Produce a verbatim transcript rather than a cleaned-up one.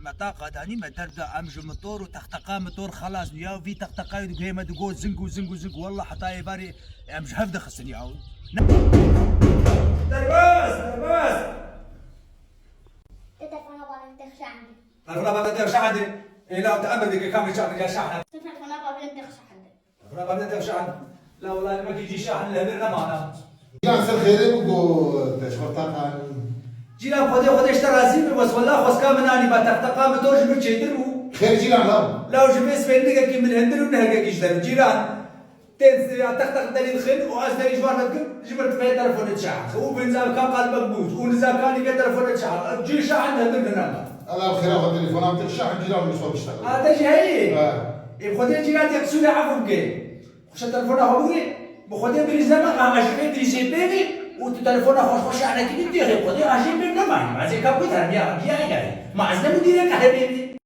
Betaqa danî me derda, em ji motor û texteqa motor xelas bû ya, vî texteqayê diguhê me digot zing û zing û zing, wallah heta êvarê em ji hev dixistin ya. Derbas, derbas. Telefona babê te xişa hende. Telefona babê te xişa hende. Ê la te emir dike kamê çaxê ya şahne. Telefona babê te xişa hende. Reba bide tevşan. La wela, wekî cî şahin li hemir nemana. Cîran ser xêrê bû go te ji xwe taqan. Cîran, Xwedê, Xwedê ji te razî be, wes wela xwezka min anî ba texteqa min to ji min çêtir bû. Xêr cîran, law. Law ji vê sibê nigekî min hindir û nihegekî ji der. Cîran, tên ya texteq derî dixin û ez derî ji wan dikim, ji min dibê telefonê dişax. Û bi nizakan qalbek bû. Û nizakanî vê telefonê dişax. Cî şahin hindir ninema. Ela bi xêra xwe telefona min te şahin cîran min ji xwe biştexile. A te jî heyî? Ha. Ê bi Xwedê cîran te qisûrê efû bike. Xweşe telefona xwe bigirê. Bi Xwedê birîz nema, aha ji vê birîzê pê bê û tu telefona xwe xwe şahnekî din têxê. Xwedê aha jê pê nemayî. Ma ez ê ka gutar ya, ya ya. Ma ez ne mudirê ka hebê bî.